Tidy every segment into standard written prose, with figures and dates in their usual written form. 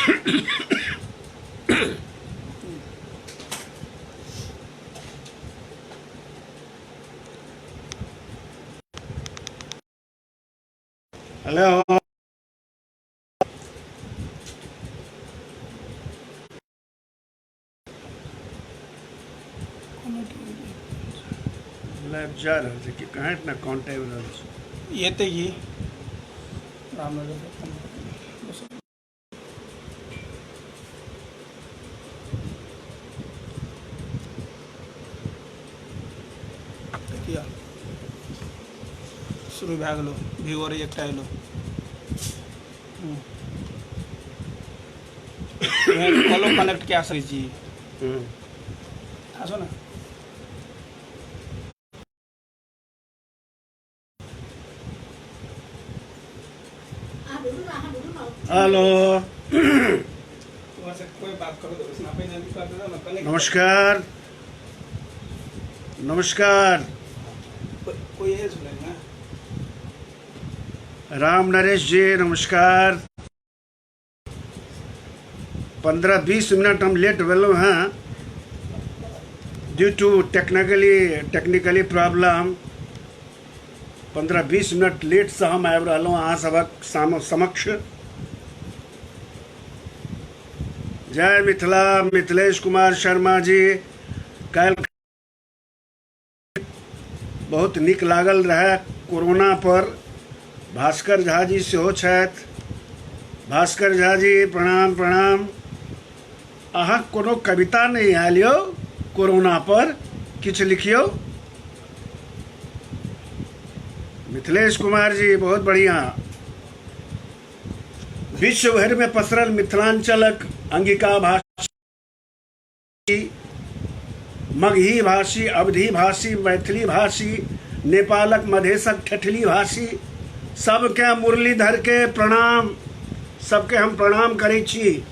Hello. Live जा रहल छै कि कहाँ इतना काउंट आबि रहल छै? एतै की रामनगर। देखियौ, शुरू भए गेलो। व्यूअर एकटा एलो। कॉलो कनेक्ट कए सकै छी। थाह छौ ने? हेलो। कोई बात करो तो उसमें अपने जल्दी कर देना कनेक्ट। नमस्कार, नमस्कार। कोई है सुने ना। राम नरेश जी, नमस्कार। 15-20 मिनट हम लेट भेलहुँ हैं due to technically problem. 15-20 minute लेटसँ हम आबि रहलहुँ अहाँ सभक समक्ष। जय मिथिला। मिथिलेश कुमार शर्मा जी, काल्हि बहुत नीक लागल रहए कोरोना पर। भास्कर झा जी सेहो छथि। भास्कर झा जी, प्रणाम, प्रणाम। अहाँ कोनो कविता नहि आयल यौ? कोरोना पर किछु लिखियौ। मिथिलेश कुमार जी, बहुत बढ़िया। विश्व भरि में पसरल मिथिलांचलक अंगिका भाषा, मगही भाषी, अवधी भाषी, मैथिली भाषी, नेपालक मधेशक ठेठली भाषी सबके मुरलीधर के प्रणाम। सबके हम प्रणाम करै छी।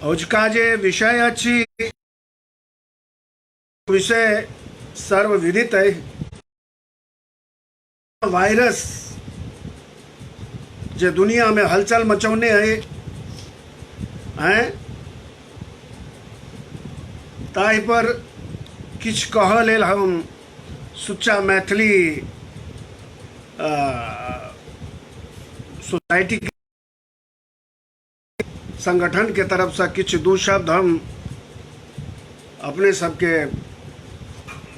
औजका जे विषय अछि, विषय सर्वविदित है। वायरस जे दुनिया में हलचल मचौने है हैं, ताहि पर किछु कहऽ लेल हम सुच्चा मैथिली सोसाइटी संगठन के तरफ से किछु दू शब्द हम अपने सबके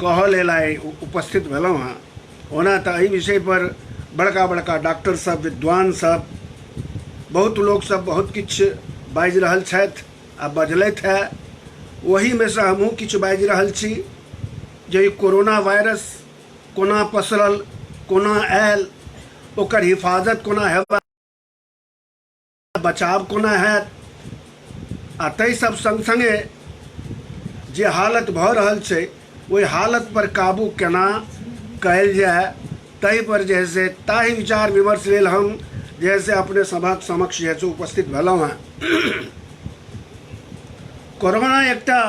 कहऽ लेल आइ उपस्थित भेलहुँ हँ। ओना तऽ एहि विषय पर बड़का बड़का डॉक्टर सब, विद्वान सब, बहुत लोक सब बहुत किछु बाजि रहल छथि आ बजलथि है। ओहीमे से हमहूँ किछु बाजि रहल छी जे ई कोरोना वायरस कोना पसरल, कोना आयल, ओकर हिफाजत कोना हेबाक, बचाव कोना हैत आ ताहि सब सङ्ग सङ्गे जे हालत भऽ रहल छै, ओहि हालत पर काबू केना कयल जाय, ताहि पर जे है से ताहि विचार विमर्श लेल हम जे है से अपने सभक समक्ष जे है से उपस्थित भेलहुँ हँ। कोरोना एकटा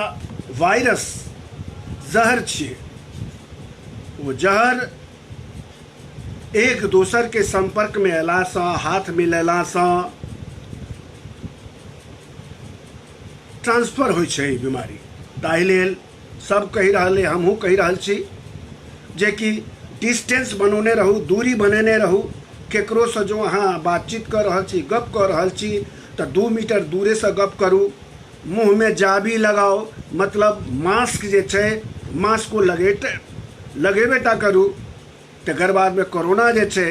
वायरस जहर छियै। ओ जहर एक दोसर के संपर्क में अयलासँ, हाथ मिलेलासँ ट्रांसफर होइ छै ई बीमारी। ताहि लेल सब कहि रहल अइ, हमहूँ कहि रहल छी जेकि डिस्टेंस बनौने रहू, दूरी बनेने रहू। केकरोसँ जो अहाँ बातचीत कऽ रहल छी, गप कऽ रहल छी, तऽ 2 मीटर दूरेसँ गप करू। मुँहमे जाबी लगाउ, मतलब मास्क जे छै, मास्को लगेबे टा करू। तकर बादमे कोरोना जे छै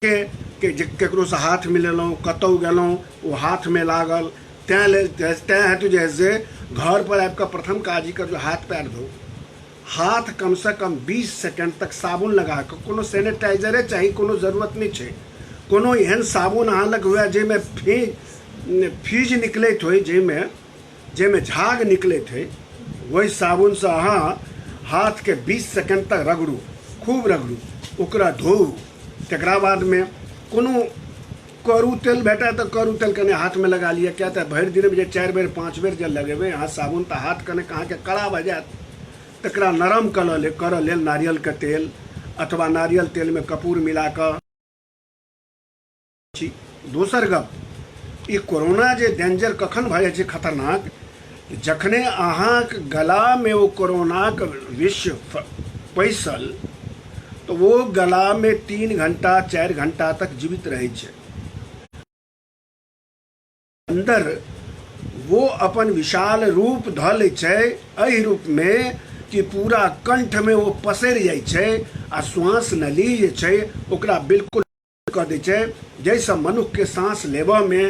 के जे ककरोसँ हाथ मिलेलहुँ, कतहु गेलहुँ, ओ हाथमे लागल, तैँ लेल तैँ हेतु जे है से घर पर आबि कऽ प्रथम काज ई करू, हाथ पैर धोउ। हाथ कमसँ कम 20 सेकेंड तक साबुन लगा कऽ, कोनो सैनिटाइजरे चाही कोनो जरूरत नहि छै। कोनो एहन साबुन अहाँ लग हुए जाहिमे फीज निकलैत होइ, जाहिमे जाहिमे झाग निकलैत होइ, ओहि साबुनसँ अहाँ हाथके 20 सेकेंड तक रगड़ू, खूब रगड़ू, ओकरा धोउ। तकरा बादमे कोनो करू तेल भेटय तऽ करू तेल कनि हाथमे लगा लिअ, किया तऽ भरि दिनमे जे चारि बेर पाँच बेर जे लगेबै अहाँ साबुन, तऽ हाथ कने अहाँके कड़ा भऽ जायत। तकरा नरम करऽ लेल नारियलके तेल अथवा नारियल तेलमे कपूर मिला कऽ छी। दोसर गप, ई कोरोना जे डेंजर कखन भऽ जाइ छै खतरनाक, जखने अहाँक गलामे ओ कोरोनाक विष पैसल तऽ ओ गलामे 3 घंटा 4 घंटा तक जीवित रहै छै। अंदर वो अपन विशाल रूप धऽ लै छै एहि रूपमे कि पूरा कंठमे ओ पसरि जाइ छै आ श्वास नली जे छै ओकरा बिल्कुल कऽ दै छै, जाहिसँ मनुक्खके साँस लेबऽमे,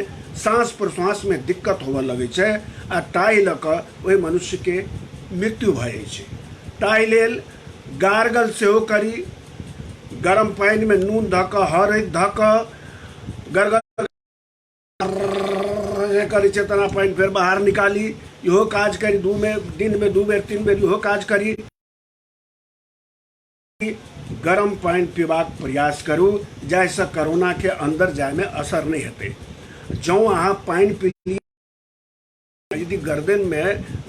साँस प्रश्वासमे दिक्कत होबऽ लगै छै आ ताहि लऽ कऽ ओहि मनुष्यके मृत्यु भऽ जाइ छै। ताहि लेल गार्गल सेहो करी, गरम पानिमे नून धऽ कऽ, हरैद धऽ कऽ गरगल जे करै छै तेना पानि फेर बाहर निकाली, इहो काज करी। दिनमे 2 बेर 3 बेर इहो काज करी। गरम पानि पीबाक प्रयास करू जाहिसँ कोरोनाके अन्दर जायमे असर नहि हेतै। जँ अहाँ पानि पी यदि गर्दनमे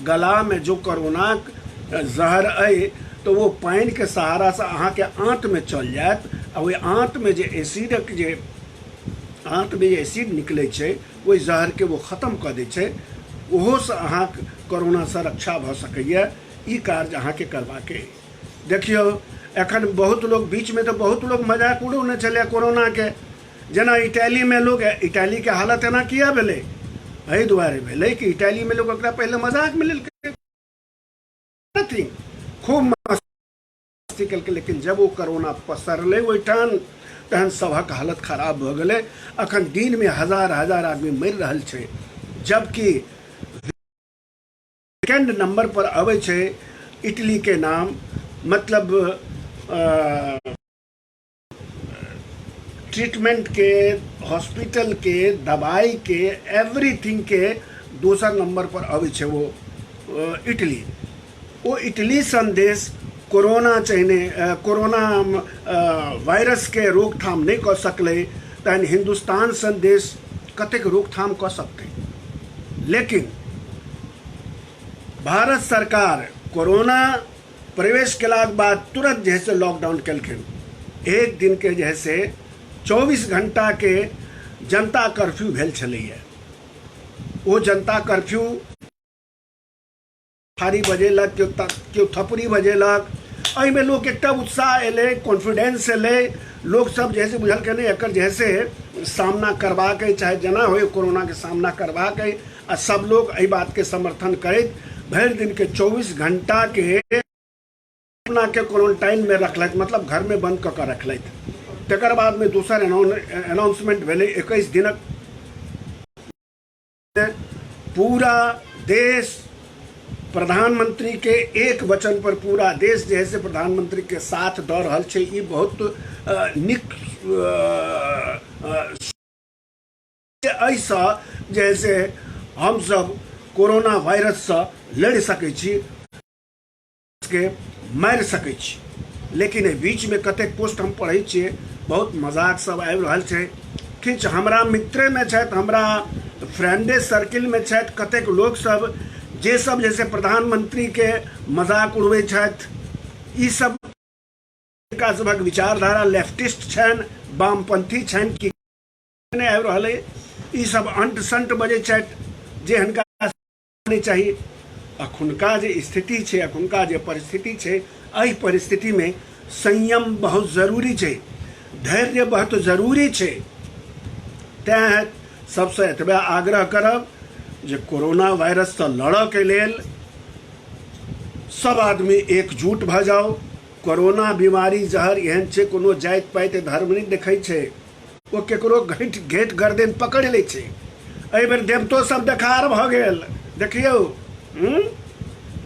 गलामे जो कोरोनाक जहर अइ तऽ ओ पानिके सहारासँ अहाँके आँतमे चलि जायत आ ओहि आँतमे जे एसिडक जे आँतमे जे एसिड निकलै छै ओहि जहरके ओ खतम कऽ दै छै, ओहोसँ अहाँके कोरोनासँ रक्षा भऽ सकैए। ई कार्य अहाँके करबाक अइ। देखियौ, एखन बहुत लोक बीचमे तऽ बहुत लोक मजाक उड़ौने छलै कोरोनाके, जेना इटैलीमे लोक, इटैलीके हालत एना किया भेलै? एहि दुआरे भेलै कि इटैलीमे लोक ओकरा पहिले मजाकमे लेलकै, खूब मस्ती केलकै, लेकिन जब ओ कोरोना पसरलै ओहिठाम तहन सभक हालत खराब भऽ गेलै। अखन दिनमे हजार हजार आदमी मरि रहल छै, जबकि सेकेंड नंबर पर अबै छै इटली के नाम, मतलब ट्रीटमेंट के, हॉस्पिटल के, दवाई के, एवरीथिंग के दोसर नंबर पर अबै छै वो इटली। ओ इटली सन देश कोरोना चाहिने कोरोना वायरस के रोकथाम नहि कऽ सकलै, तहन हिन्दुस्तान सन देश कतेक रोकथाम कऽ सकतै? लेकिन भारत सरकार कोरोना प्रवेश केलाके बाद तुरंत जे है से लॉकडाउन केलखिन। एक दिन के जे है से 24 घंटा के जनता कर्फ्यू भेल छलैया। ओ जनता कर्फ्यू थारी बजेलक, केओ थपड़ी बजेलक, एहिमे लोक एकटा उत्साह एलै, कॉन्फिडेंस एलै। लोक सब जे है से बुझलकै नहि एकर जे है से सामना करबाक अइ, चाहे जेना होइ कोरोनाके सामना करबाक अइ, आ सब लोक एहि बातके समर्थन करैत भरि दिनके 24 घंटाके अपनाके क्वारंटाइनमे रखलथि, मतलब घरमे बंद कऽ कऽ रखलथि। तकर बादमे दोसर अनाउंसमेंट भेलै 21 दिनक पूरा देश प्रधानमंत्री के एक वचन पर पूरा देश जे है से प्रधानमंत्री के साथ दऽ रहल छै। ई बहुत नीक एहिसँ जे है से हमसब कोरोना वायरससँ लड़ि सकै छी, के मारि सकै छी। लेकिन एहि बीचमे कतेक पोस्ट हम पढ़ै छियै, बहुत मजाक सब आबि रहल छै। किछु हमरा मित्रेमे छथि, हमरा फ्रेंडे सर्किलमे छथि कतेक लोक सब जे सब जैसे प्रधानमंत्रीके मजाक उड़बै छथि। ई सब हिनका सभक विचारधारा लेफ्टिस्ट छनि, वामपंथी छनि कि नहि आबि रहल अइ। ई सब अंट संट बजै छथि जे हिनका नहि चाही। अखुनका जे स्थिति छै, अखुनका जे परिस्थिति छै, एहि परिस्थितिमे संयम बहुत जरूरी छै, धैर्य बहुत जरूरी छै। तैँ सबसँ एतबे आग्रह करब जे कोरोना वायरससँ लड़ऽके लेल सब आदमी एकजुट भऽ जाउ। कोरोना बीमारी जहर एहन छै, कोनो जाति पाति धर्म नहि देखै छै, ओ केकरो घैट घेट गर्दन पकड़ि लै छै। एहि बेर देवतो सब देखार भऽ गेल, देखियौ,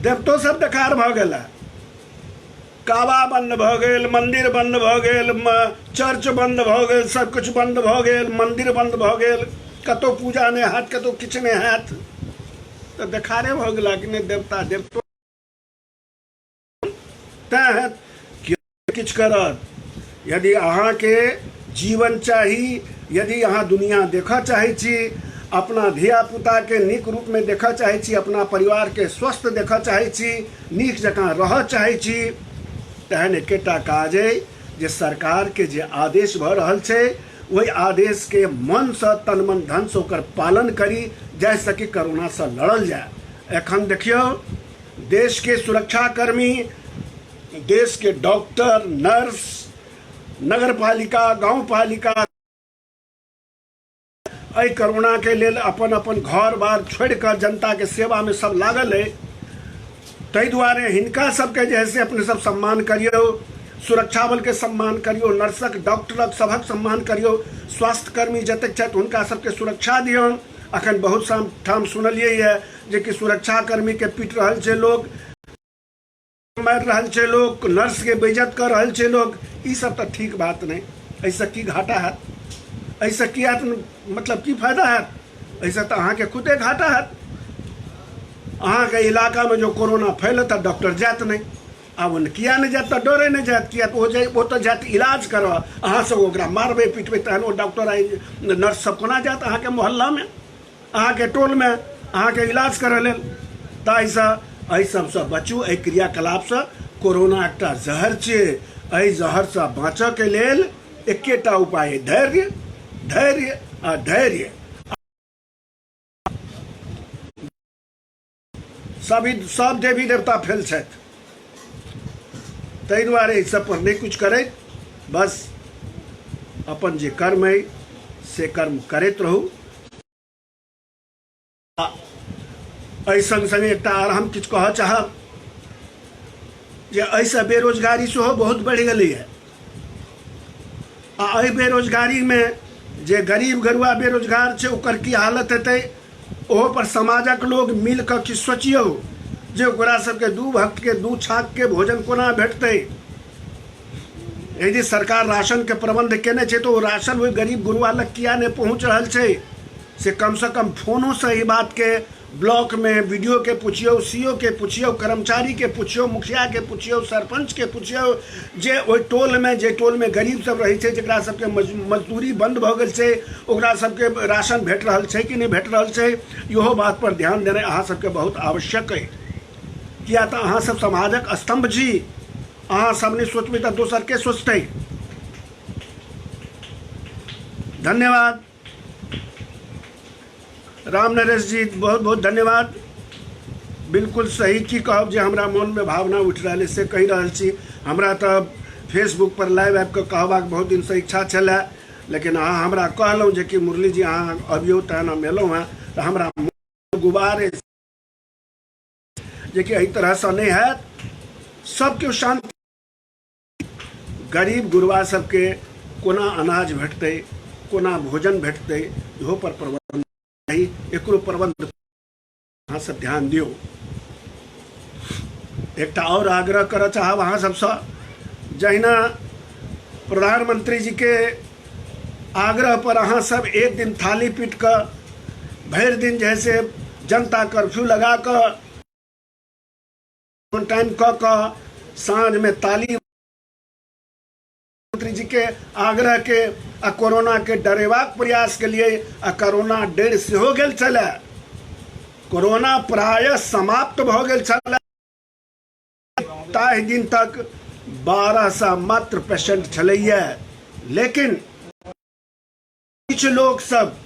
देवतो सब देखार भऽ गेल। काबा बंद भऽ गेल, मंदिर बंद भऽ गेल, चर्च बंद भऽ गेल, सब किछु बंद भऽ गेल, मंदिर बंद भऽ गेल, कतहु पूजा नहि हैत, कतहु किछु नहि हैत, तऽ देखारे भऽ गेला कि नहि देवता? देवतो तैँ किछु करत। यदि अहाँके जीवन चाही, यदि अहाँ दुनिया देखऽ चाहै छी, अपना धियापुताके नीक रूपमे देखऽ चाहै छी, अपना परिवारके स्वस्थ देखऽ चाहै छी, नीक जकाँ रहऽ चाहै छी, तहन एकेटा काज अइ जे सरकारके जे आदेश भऽ रहल छै ओहि आदेशके मनसँ तन मन धनसँ ओकर पालन करी, जाहिसँ कि कोरोनासँ लड़ल जाय। एखन देखियौ, देशके सुरक्षाकर्मी, देशके डॉक्टर, नर्स, नगरपालिका, गाँवपालिका एहि कोरोनाके लेल अपन अपन घर बार छोड़ि कऽ जनताके सेवामे सब लागल अइ। ताहि दुआरे हिनका सबके जे है से अपने सब सम्मान करियौ, सुरक्षा बलके सम्मान करियौ, नर्सक, डॉक्टरक सभक सम्मान करियौ, स्वास्थ्यकर्मी जतेक छथि हुनका सबके सुरक्षा दियौन। अखन बहुत ठाम सुनलियै यऽ जेकि सुरक्षाकर्मीके पीट रहल छै लोक, मारि रहल छै लोक, नर्सके बेइज्जत कऽ रहल छै लोक। ई सब तऽ ठीक बात नहि। एहिसँ की घाटा हैत, एहिसँ की हैत, मतलब की फायदा हैत? एहिसँ तऽ अहाँके खुदे घाटा हैत। अहाँके इलाकामे जो कोरोना फैलत तऽ डॉक्टर जायत नहि। आब ओ किया नहि जायत? तऽ डरे नहि जायत। किया तऽ ओ जाय, ओतऽ जायत इलाज करऽ, अहाँ सब ओकरा मारबै पिटबै, तहन ओ डॉक्टर आ नर्स सब कोना जायत अहाँके मोहल्लामे, अहाँके टोलमे अहाँके इलाज करऽ लेल? ताहिसँ एहि सबसँ बचू, एहि क्रियाकलापसँ। कोरोना एकटा जहर छियै, एहि जहरसँ बाँचऽके लेल एकेटा उपाय अइ, धैर्य, धैर्य आ धैर्य। सभी सब देवी देवता फेल छथि, ताहि दुआरे एहि सब पर नहि किछु करैत, बस अपन जे कर्म अइ से कर्म करैत रहू। एहि संग संग एकटा आर हम किछु कहऽ चाहब जे एहिसँ बेरोजगारी सेहो बहुत बढ़ि गेलैए। आ एहि बेरोजगारीमे जे गरीब गरुआ बेरोजगार छै ओकर की हालत हेतै, ओहो पर समाजक लोग मिल कऽ किछु सोचियौ जे ओकरा सबके दू भक्तके दू छाकके भोजन कोना भेटतै। यदि सरकार राशनके प्रबंध केने छै तऽ ओ राशन ओहि गरीब गुरुआ लग किया नहि पहुँच रहल छै, से कमसँ कम फोनोसँ एहि बातके ब्लॉकमे बी डी ओ के पुछियौ, सी ओ के पुछियौ, कर्मचारीके पुछियौ, मुखियाके पुछियौ, सरपञ्चके पुछियौ जे ओहि टोलमे, जे टोलमे गरीब सब रहै छै, जकरा सबके मजदूरी बन्द भऽ गेल छै, ओकरा सबके राशन भेट रहल छै कि नहि भेट रहल छै। इहो बात पर ध्यान देनाइ अहाँ सबके बहुत आवश्यक अइ, किया तऽ अहाँ सब समाजक स्तम्भ छी। अहाँ सब नहि सोचबै तऽ दोसर के सोचतै? धन्यवाद राम नरेश जी, बहुत बहुत धन्यवाद। बिल्कुल सही की कहब, जे हमरा मोनमे भावना उठि रहल अइ से कहि रहल छी। हमरा तऽ फेसबुक पर लाइव आबि कऽ कहबाक बहुत दिनसँ इच्छा छलए, लेकिन अहाँ हमरा कहलहुँ जे कि मुरली जी अहाँ अबियौ, तहन हम एलहुँ हेँ। तऽ हमरा गुबार अछि जे कि एहि तरहसँ नहि हैत। सब केओ शान्ति, गरीब गुरबा सबके कोना अनाज भेटतै, कोना भोजन भेटतै, इहो पर प्रबंध चाही। एकरो प्रबंध अहाँ सब ध्यान दियौ। एकटा आओर आग्रह करऽ चाहब अहाँ सबसँ, जहिना प्रधानमंत्री जी के आग्रह पर अहाँ सब एक दिन थाली पीट कऽ भरि दिन जे है से जनता कर्फ्यू लगा कऽ क्वारंटाइन कऽ कऽ साँझमे ताली मंत्री जी के आग्रह के आ कोरोना के डरेबाक प्रयास के लिए, आ कोरोना डर सेहो गेल छलै, कोरोना प्रायः समाप्त भऽ गेल छलै। ताहि दिन तक 1200 मात्र पेशेंट छलैया, लेकिन किछु लोग सब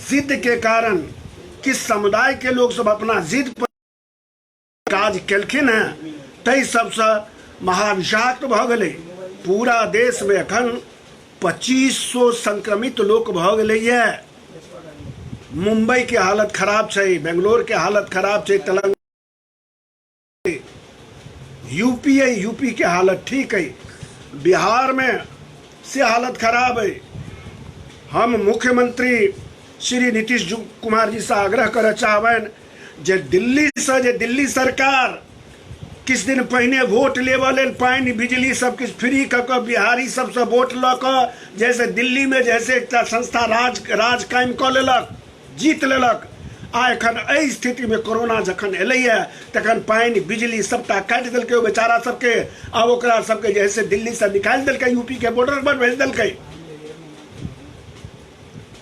जिद के कारण, किछु समुदाय के लोग सब अपना जिद पर काज केलखिन हेँ, ताहि सबसँ महाविषाक्त भऽ गेलै। पूरा देशमे एखन 2500 संक्रमित लोक भऽ गेलैए। मुम्बई के हालत खराब छै, बेंगलोर के हालत खराब छै, तेलंगाना, यूपी है, यूपी के हालत ठीक है, बिहार में से हालत खराब है। हम मुख्यमंत्री श्री नीतीश कुमार जी से आग्रह करऽ चाहबनि जे दिल्ली से, जे दिल्ली सरकार किछु दिन पहिने वोट लेबऽ लेल पानि बिजली सब किछु फ्री कऽ कऽ बिहारी सबसँ वोट लऽ कऽ जैसे दिल्लीमे जैसे एकटा संस्था राज राज कायम कऽ लेलक, जीत लेलक, आ एखन एहि स्थितिमे कोरोना जखन एलैए तखन पानि बिजली सबटा काटि देलकै ओ बेचारा सबके। आब ओकरा सबके जे है से दिल्लीसँ निकालि देलकै, यूपीके बॉर्डर पर भेज देलकै।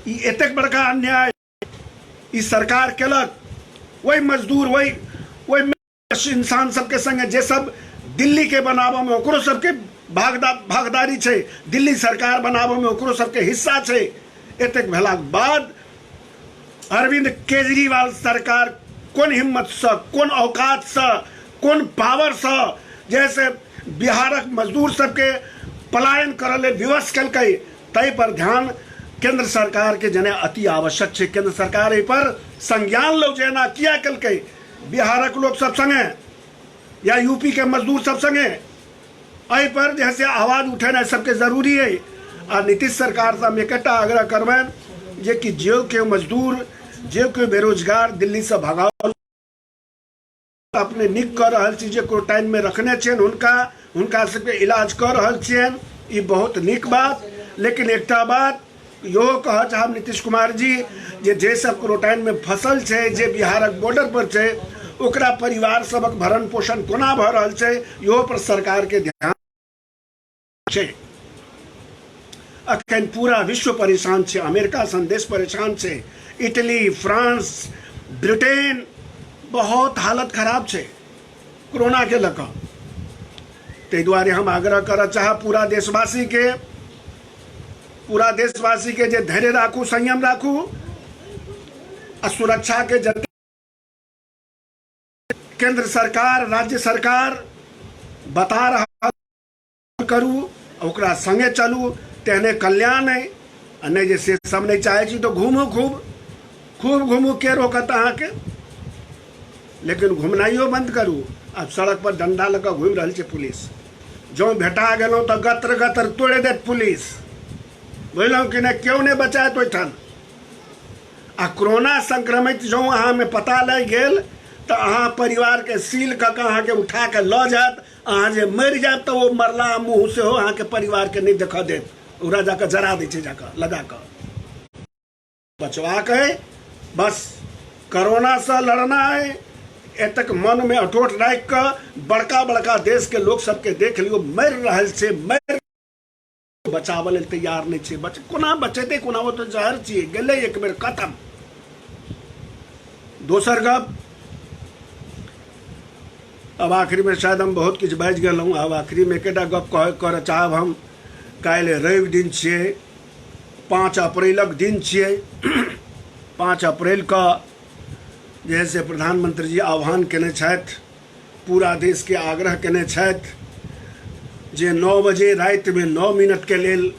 ई एतेक बड़का अन्याय ई सरकार केलक ओहि मजदूर, ओहि इंसान सबके संगे जे सब दिल्ली के बनाबऽ में ओकरो सबके भागदारी छै। दिल्ली सरकार बनाबऽमे ओकरो सबके हिस्सा छै। एतेक भेलाक बाद अरविंद केजरीवाल सरकार कोन हिम्मतसँ, कोन औकातसँ, कोन पावरसँ जैसे बिहारक मजदूर सबके पलायन करऽ लेल विवश केलकै, ताहि पर ध्यान केंद्र सरकार के जेना अति आवश्यक छै। केंद्र सरकार एहि पर संज्ञान लो जे एना किया केलकै बिहारक लोक सब संगे या यूपी के मजदूर सब संगे। एहि पर जे से आवाज उठेनाइ सबके जरूरी है। आ नीतीश सरकार से हम एकटा आग्रह करबनि जे कि जे केओ मजदूर, जे केओ बेरोजगार दिल्ली से भगाओल अपने नीक कऽ रहल छी, जे क्वारंटाइनमे रखने छियनि हुनका, हुनका सबके इलाज कऽ रहल छियनि, ई बहुत नीक बात। लेकिन एकटा बात इहो कहऽ चाहब नीतीश कुमार जी जे जे सब क्वारंटाइनमे फसल छै, जे बिहारक बॉर्डर पर छै, ओकरा परिवार सबक भरण पोषण कोना भऽ रहल छै, इहो पर सरकारके ध्यान छै। अखन पूरा विश्व परेशान छै, अमेरिका सन देश परेशान छै, इटली, फ्रांस, ब्रिटेन, बहुत हालत खराब छै कोरोना के लऽ कऽ। ताहि दुआरे हम आग्रह करऽ चाहब पूरा देशवासी के, पूरा देशवासी के जे धैर्य राखू, संयम राखू आ सुरक्षा के जते केंद्र सरकार, राज्य सरकार बता रहा करू, ओकरा संगे चलू, तेहने कल्याण है। आ नहि जे से सब नहि चाहै छी तऽ घूमू, खूब खूब घूमू, के रोकत अहाँके, लेकिन घुमनाइयो बंद करू। आब सड़क पर डंडा लऽ कऽ घुमि रहल छै पुलिस, जँ भेटा गेलहुँ तऽ गत्र गत्र तोड़ि देत पुलिस, बुझलहुँ कि नहि, केओ नहि बचायत ओहिठाम। आ कोरोना संक्रमित जँ अहाँमे पता लागि गेल तऽ अहाँ परिवारके सील कऽ कऽ अहाँके उठा कऽ लऽ जायत। अहाँ जे मरि जायब तऽ ओ मरला मुँह सेहो अहाँके परिवारके नहि देखऽ देत, ओकरा जाकऽ जरा दै छै जाकऽ लगा कऽ। बचबाक है बस कोरोनासँ लड़ना है, एतक मनमे अटोट राखि कऽ बड़का बड़का देशके लोक सबके देख लियौ मरि रहल छै, मरि बचाबऽ लेल तैयार नहि छै। कोना बचेतै, कोना, ओ तऽ जहर छियै, गेलै एक बेर खतम। दोसर गप, अब आखिरीमे शायद हम बहुत किछु बाजि गेलहुँ, आब आखिरीमे एकेटा गप करऽ चाहब हम। काल्हि रवि दिन छियै, 5 अप्रैलक दिन छियै। 5 अप्रैलके जे है से प्रधानमंत्री जी आह्वान केने छथि, पूरा देशके आग्रह केने छथि जे 9 बजे रातिमे 9 मिनटके लेल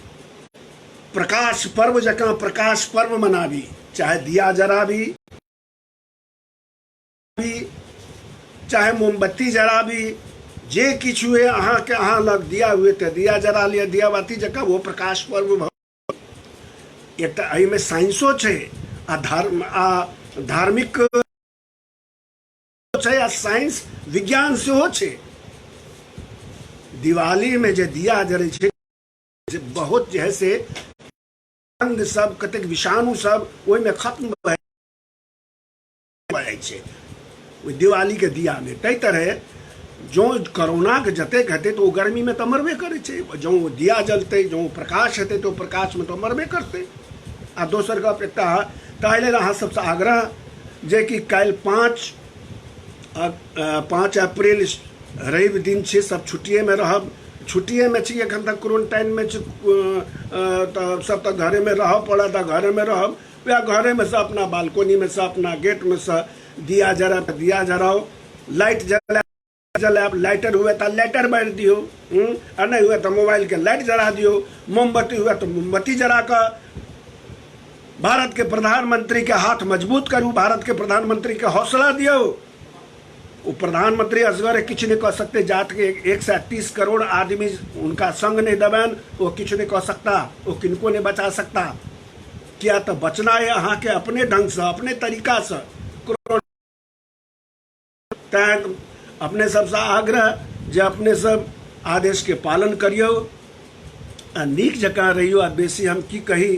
प्रकाश पर्व जकाँ प्रकाश पर्व मनाबी, चाहे दिया जराबी, चाहे मोमबत्ती जराबी, जे किछु हुए अहाँके, अहाँ लग दिया हुए तऽ दिया जरा लिअ, दिया बाती जकाँ वो प्रकाश पर्व भऽ एकटा एहिमे साइंसो छै आ धर्म आ धार्मिक छै आ साइंस विज्ञान सेहो छै। दिवालीमे जे दिया जरै छै जे बहुत जे है से रंग सब कतेक विषाणु सब ओहिमे खत्म भऽ जाइ छै ओहि दिवालीके दियामे। ताहि तरहे जँ कोरोनाके जतेक हेतै तऽ ओ गर्मीमे तऽ मरबे करै छै, जँ ओ दिया जलतै, जँ ओ प्रकाश हेतै तऽ ओ प्रकाशमे तऽ मरबे करतै। आ दोसर गप एकटा ताहि लेल अहाँ सबसँ आग्रह जे कि काल्हि 5 अप्रैल रवि दिन छै, सब छुट्टिएमे रहब, छुट्टिएमे छी, एखन तक क्वारंटाइनमे छी तऽ सब तऽ घरेमे रहऽ पड़त आ घरेमे रहब। वएह घरेमे सँ अपना बालकोनीमे सँ अपना गेटमे सँ दिया जरा दिया जराउ, लाइट जला जलायब, लाइटर हुए तऽ लाइटर बारि दियौ, आ नहि हुए तऽ मोबाइलके लाइट जरा दियौ, मोमबत्ती हुए तऽ मोमबत्ती जरा कऽ भारतके प्रधानमंत्रीके हाथ मजबूत करू, भारतके प्रधानमंत्रीके हौसला दियौ। ओ प्रधानमंत्री असगरे किछु नहि कऽ सकतै, जातके 130 करोड़ आदमी हुनका संग नहि देबनि ओ किछु नहि कऽ सकता, ओ किनको नहि बचा सकता। किया तऽ बचना है अहाँके अपने ढंगसँ, अपने तरीकासँ। तैं अपने सबसँ आग्रह जे अपने सब आदेशके पालन करियौ आ नीक जकाँ रहियौ। आ बेसी हम की कही,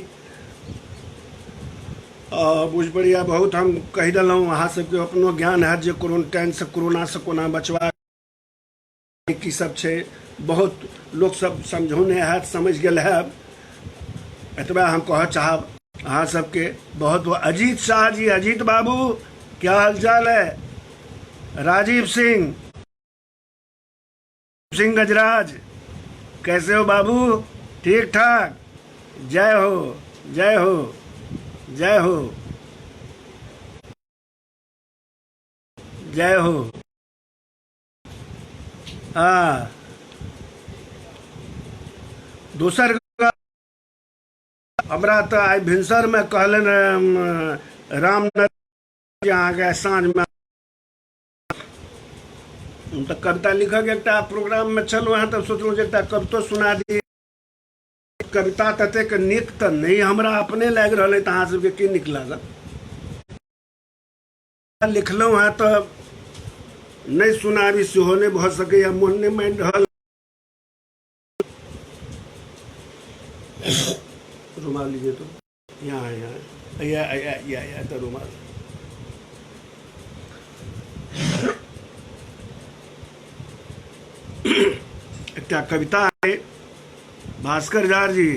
बुझि पड़ैए बहुत हम कहि देलहुँ, अहाँ सबके अपनो ज्ञान हैत जे क्वारंटाइनसँ कोरोनासँ कोना बचबाक की सब छै, बहुत लोक सब समझौने हैत, समझि गेल हैब। एतबा हम कहऽ चाहब अहाँ सबके। बहुत बहुत अजीत शाह जी, अजीत बाबू क्या हालचाल है, राजीव सिंह, सिंह गजराज, कैसे हो बाबू? ठीक ठाक? जय हो, जय हो, जय हो, जय हो। हाँ, दोसर हमरा तऽ आइ भिनसरमे कहलनि राम अहाँके साँझमे हम तऽ कविता लिखऽके एकटा प्रोग्राममे छलहुँ हेँ, तऽ सोचलहुँ जे एकटा कवितो सुना दी। कविता ततेक नीक तऽ नहि हमरा अपने लागि रहल अइ, तऽ अहाँ सबके की नीक लागत। लिखलहुँ हेँ तऽ नहि सुनाबी सेहो नहि भऽ सकैए, मोन नहि मानि रहल। रुमाल लीजिए तो यहाँ यहाँ यहाँ यहाँ यहाँ यहाँ तो रुमाल। एकटा कविता है भास्कर झा जी,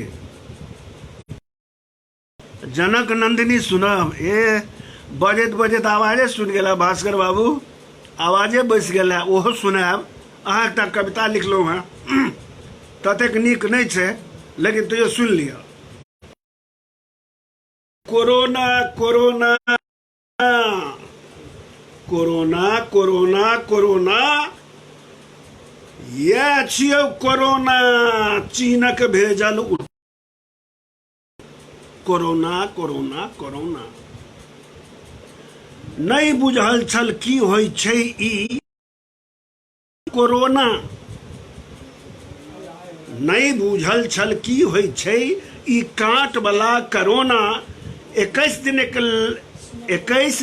जनक नंदिनी सुनब। ए बजैत बजैत आवाजे सुनि गेला भास्कर बाबू, आवाजे बसि गेला, ओहो सुनायब। अहाँ एकटा कविता लिखलहुँ हेँ, ततेक नीक नहि छै लेकिन तैयो सुनि लिअ। Corona corona corona corona corona, इएह छियौ कोरोना, चीनक भेजल कोरोना कोरोना कोरोना। नहि बुझल छल की होइ छै ई कोरोना, नहि बुझल छल की होइ छै ई काँट वाला कोरोना। 21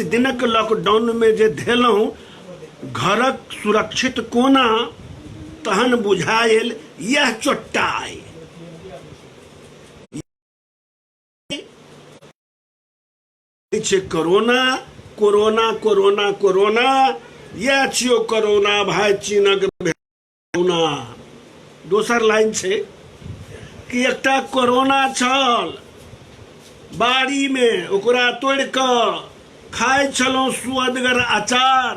दिनक लॉकडाउन में जे धेलहुँ घरक सुरक्षित कोना, तहन बुझायल यह चोट्टा अइ। छै कोरोना कोरोना कोरोना कोरोना, इएह छियौ कोरोना भाय चीनक कोरोना। दोसर लाइन छै कि एकटा कोरोना छल बाड़ीमे, ओकरा तोड़ि कऽ खाइ छलहुँ सुअदगर अचार।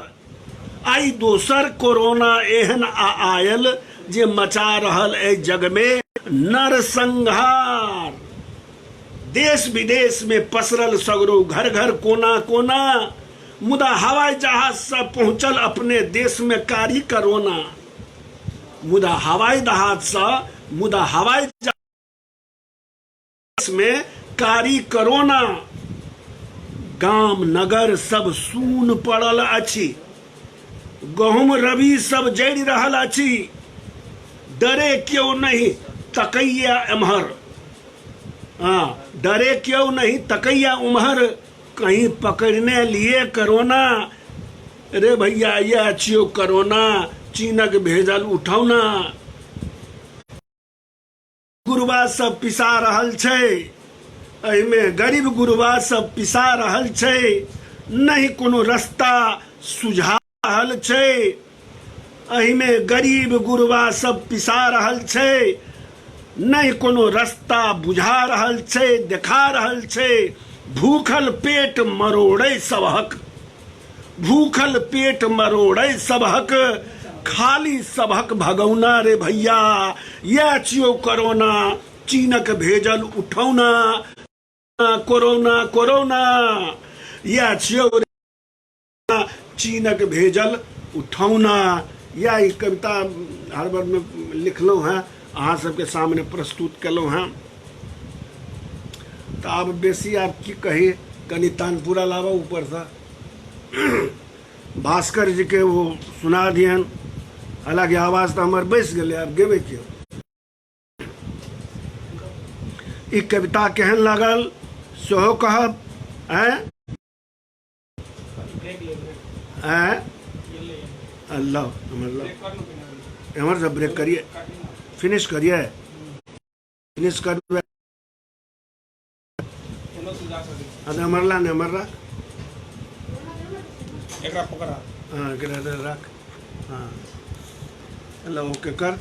आइ दोसर कोरोना एहन आयल जे मचा रहल एहि जगमे नरसंहार। देश विदेश में पसरल सगरो घर घर कोना कोना, मुदा हवाई जहाज से पहुंचल अपने देश में कारी करोना। मुदा हवाई जहाज से, मुदा हवाई जहाज में कारी करोना। गाम नगर सब सून पड़ल अछि, गहुम रवि सब जड़ि रहल अछि, डरे क्यों नहीं तकैया एम्हर। हाँ, डरे क्यों नहीं तकैया उम्हर, कहीं पकड़ने लिए करोना। रे भैया यह छियो करोना, चीनक भेजल उठौना। गुरुबा सब पिसा रहल छै, एहिमे गरीब गुरुबा सब पिसा रहल छै, नहि कोनो रस्ता सुझा रहल छै। एहिमे गरीब गुरुबा सब पिसा रहल छै, नहि कोनो रस्ता बुझा रहल छै, देखा रहल छै। भूखल पेट मरोड़ै सबहक, भूखल पेट मरोड़ै सबहक, खाली सबहक भगौना। रे भैया यह छियौ कोरोना, चीनक भेजल उठौना। कोरोना कोरोना यह छियौ चीनक भेजल उठौना। यह ई कविता हड़बड़मे लिखलहुँ हेँ, अहाँ सबके सामने प्रस्तुत केलहुँ हेँ। तऽ आब बेसी आब की कही, कनि तानपूरा लाबऽ ऊपरसँ, भास्कर जीके ओ सुना दिहन। हालाँकि आवाज तऽ हमर बैसि गेलै, आब गेबै के। ई कविता केहन लागल सेहो कहब। आँय आँय अल्लाह हमर लाओ, एम्हर से ब्रेक करिए, फिनिश करिए, फिनिश कर। अरे हमर ला ने, हमर राख, एकरा पकड़ा। हाँ, एकरा रख। हाँ, ला ओके कर।